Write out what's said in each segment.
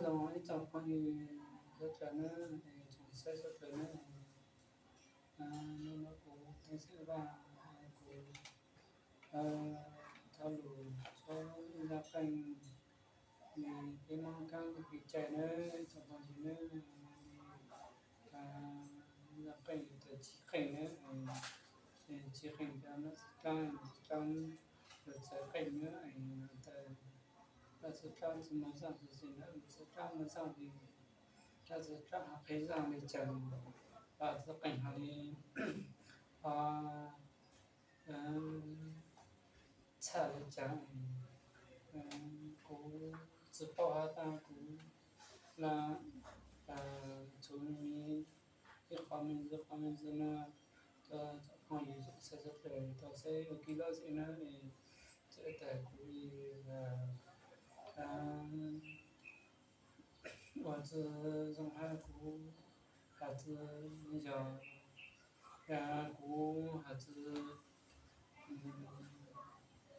Zoo ib tsoom phooj ywg sawv daws nawb, tsoom saib sawv daws nawb. Hnub no kuv Theej Xeem Vaj, kuv thov lus txog zaj qeej, peb Hmoob kaab kev cai nawb tsoom phooj ywg nawb. Zaj qeej tawm tsib qeej nawb, tsib qeej cov Nab Txwv Dlaab, Nab Txwv Dlaab lug txawv qeej nawb, Nab Txwv Dlaab tsi moog zaaj txug xim nawb, Nab Txwv Dlaab moog zaaj li, Nab Txwv Dlaab ho qheb zaaj li caag, Nab Txwv qeej ho li, ho txhaj li caag, kuv tsi paub hab tab kuv na, txhua me ib qho me ntsis qho me ntsis no, tsoom phooj ywg tsoom saib sawv daws tau saib ua kev lom zem na, txawm tas kuv ua tsi zoo hab kuv has tsi yog, kuv has tsi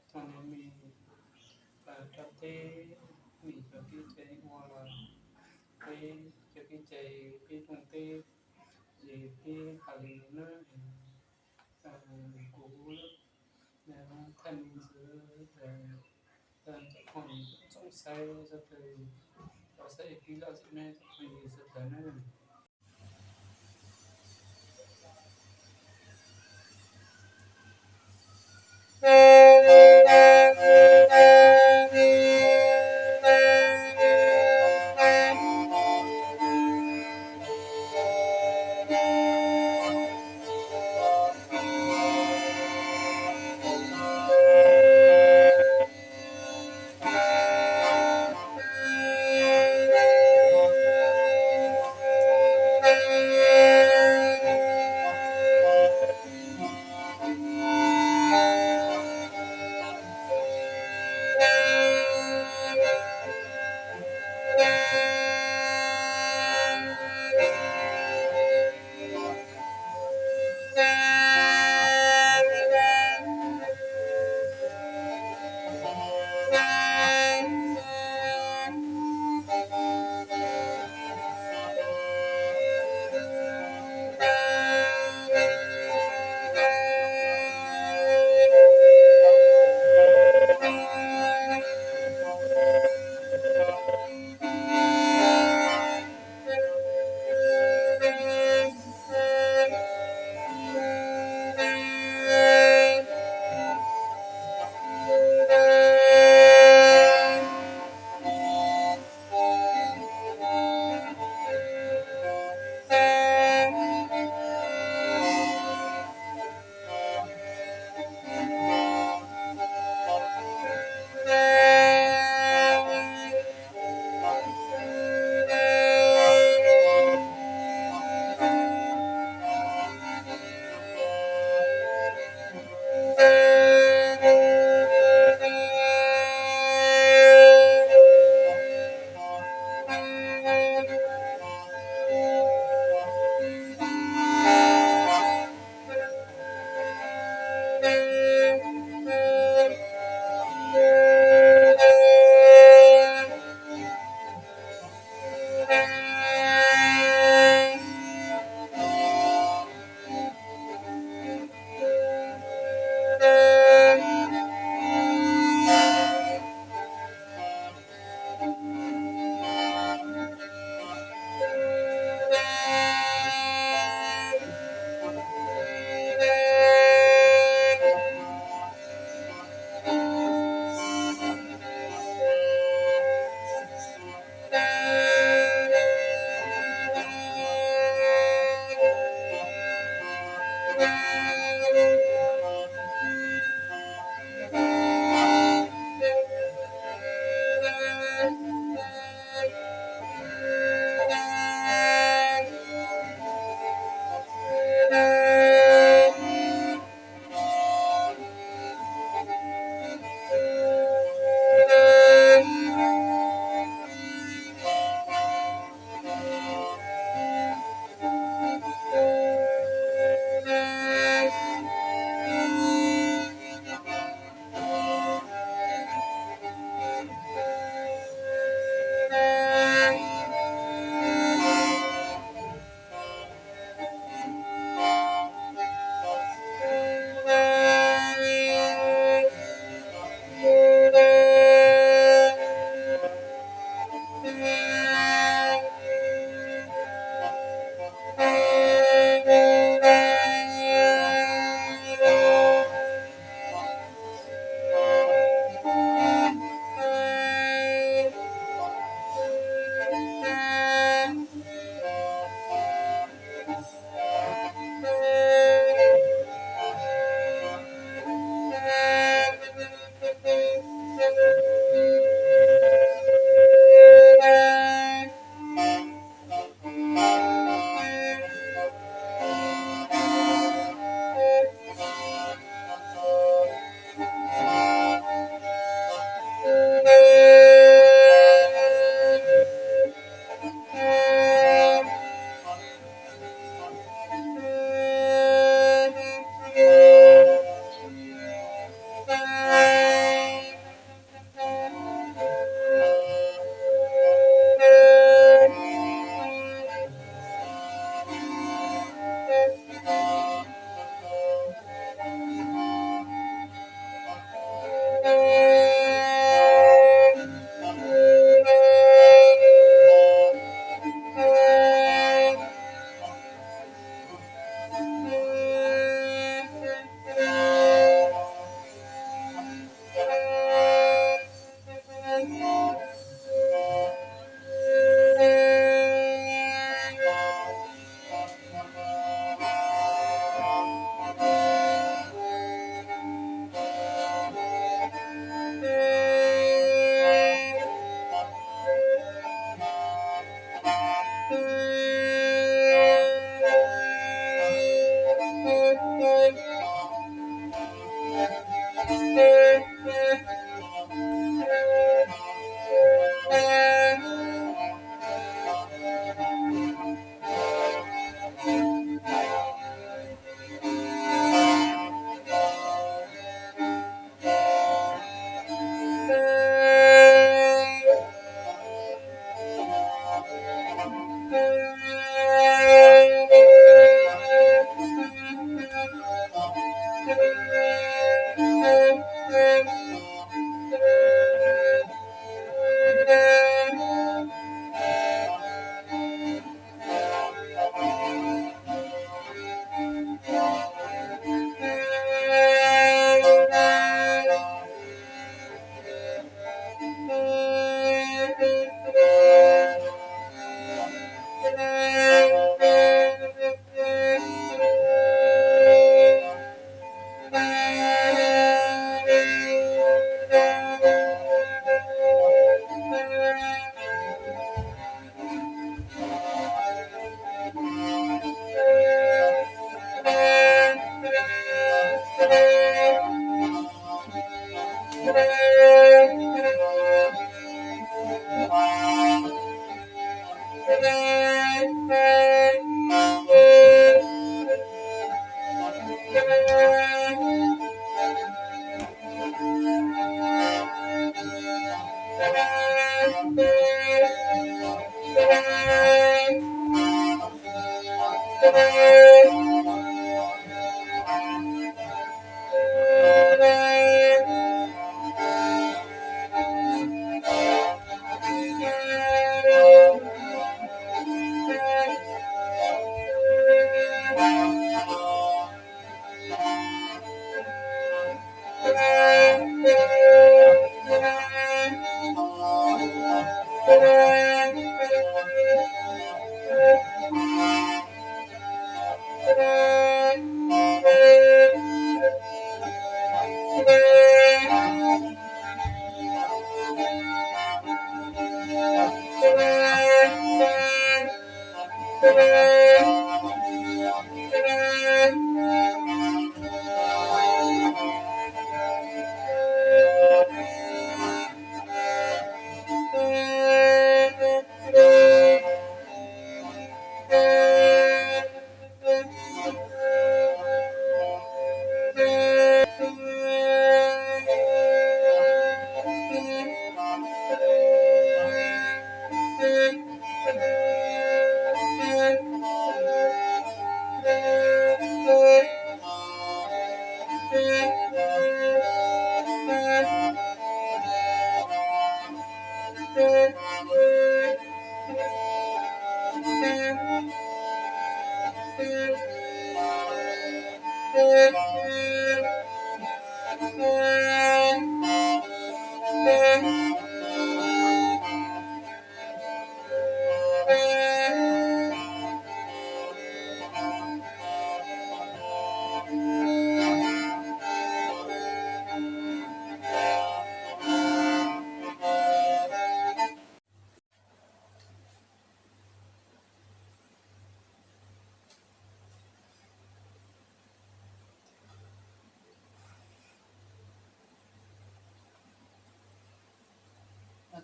txog ntawm mej rau teb, mej cov kev cai ua los peb cov kev cai peb rooj teb, ces peb has li no na, kuv thaj me ntsis tsoom phooj ywg tsoom saib sawv daws tau saib ua kev lom zem na tsoom phooj ywg sawv daws na.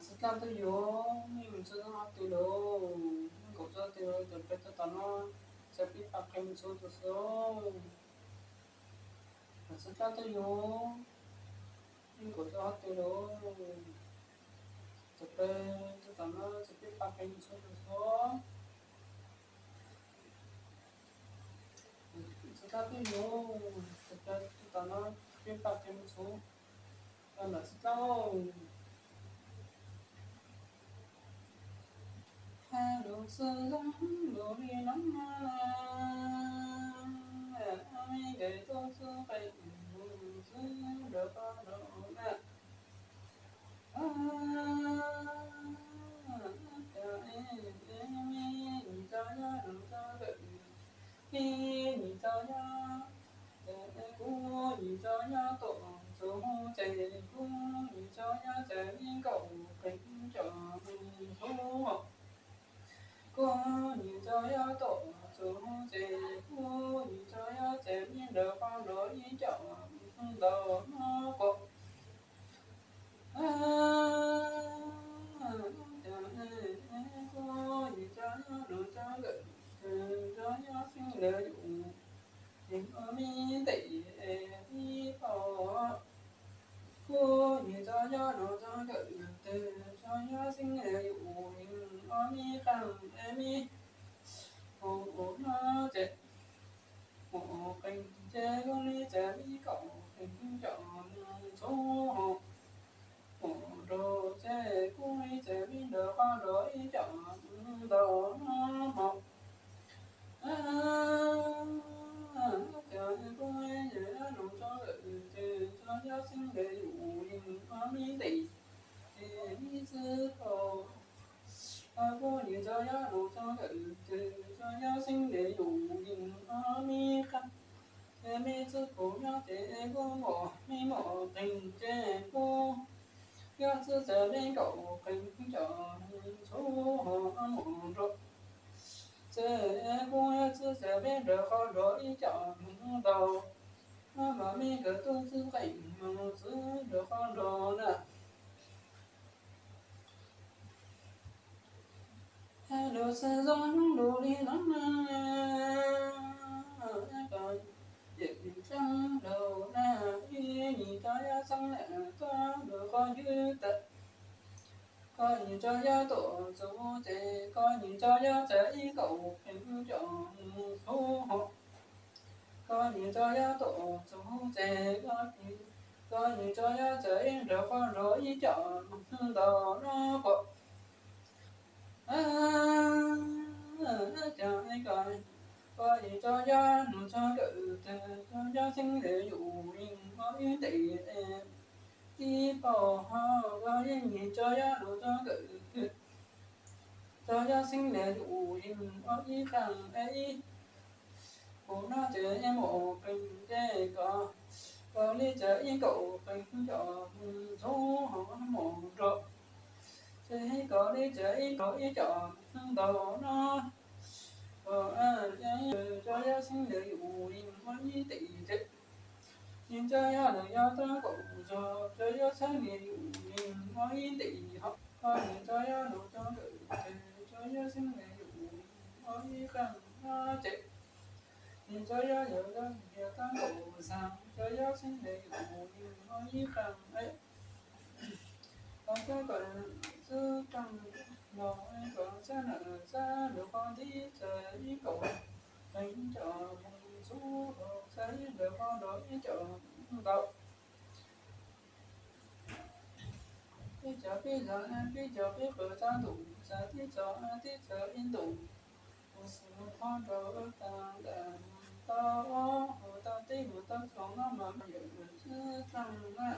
Txhij tab tuaj yug, nej mus txog hauv twg lawm? Nej nkaum txog twg lawm? Tus peb tuaj tom no, txawm pib pab qeeg mus txog tus xwb. Txhij tab tuaj yug, nej nkaum txog hauv twg lawm? Tus peb tuaj tom no, txawm pib pab qeeg mus txog tus xwb. Txhij tab tuaj yug, tus peb tuaj tom no, txawm pib pab qeeg mus txog tus xwb. Hais lus txwj zoo lus li no na, me nkawd tuaj txwj qeej mus txwj nrog qhov nrog na. Cas me nyuam tso yog nus tso nkawm, me nyuam tso yog, kuv nyuam tso yog tuaj txug tsev, kuv nyuam tso yog tsev ib nkaum qeeg coj mus txug. Kuv nyuam tso yog tuaj txug tsev, kuv nyuam tso yog tsev ib nrog qhov nrog ib coj mus ntau no pom. Kuv nyuam tso yog nus tso nkawm, tso yog xeeb lawv yus, yeej ua me ntev ib paug. Kuv nyuam tso yog nus tso nkawm, tso yog xeeb lawv yus, yeej ua me qeeg me hu no tsev. Mus qeeg tsev kuv li tsev ib nkaum qeeg coj mus txug. Mus rau tsev kuv li tsev ib nrog qhov nrog ib coj mus ntau no pom. Cas kuv nyuam tso nkawm, tso yog xeeb lawv yus, yeej ua me ntev ib txwm paug. Kuv nyuam tso yog nus tso nkawm, tso yog xeeb lawv yus, yeej ua me qeeg me txwj kuv nyob tsev kuv muaj me muaj qeeg tsev kuv yog txwj tsev me nkaum qeeg coj mus txug. Mus rau tsev kuv yog txwj tsev me nrog qhov nrog ib coj mus ntau. Mas me nkawd tuaj txwj qeej mus txwj nrog qhov nrog na. Hais lus txwj zoo lus li no na, kom yeej tseeb lus na, ib nyuam tso yog xeeb lawv tuaj nrog qhov ywg tawm. Koj nyuam tso yog tuaj txug tsev, koj nyuam tso yog tsev ib nkaum qeeg coj mus txug. Koj nyuam tso yog tuaj txug tsev, koj nyuam tso yog tsev ib nrog qhov nrog ib coj mus ntau no pom. Cas koj nyuam tso yog nus tso nkawm, tso yog xeeb lawv yus, yeej ua ib ntev ib paug. Koj yeej nyuam tso yog nus tso nkawm, tso yog xeeb lawv yus, yeej ua ib qeeg ib hu no tsev mus qeeg tsev koj, koj li tsev ib nkaum qeeg coj mus txug. Mus rau tsev koj li tsev ib nkaum ib coj mus ntau no. Koj tso yog xeeb lawv yus, yeej ua ib ntev tsev. Yeej tso yog lawv yog tuaj nkaum zog, tso yog xeeb lawv yus, yeej ua ib ntev hov. Koj yeej tso yog nus tso nkawm, tso yog xeeb lawv yus, yeej ua ib qeeg no tsev. Yeej tso yog yawg yog yawg tuaj nkaum zog, tso yog xeeb lawv yus, yeej ua ib qeeg. Koj txwj kom txwj qeej los, koj txwj nam txwj nrog qhov ntij tsev ib nkaum qeeg coj mus txug, tsev ib nrog qhov nrog ib coj mus ntau. Peb cov peb zog, peb cov peb qhov txaj ntuj, txaj tib txoj tib txoj ib ntus. Xav thov rau tag ntawm mus tau, mus tau teb mus tau txoos no mas yawm mus xwb tag na.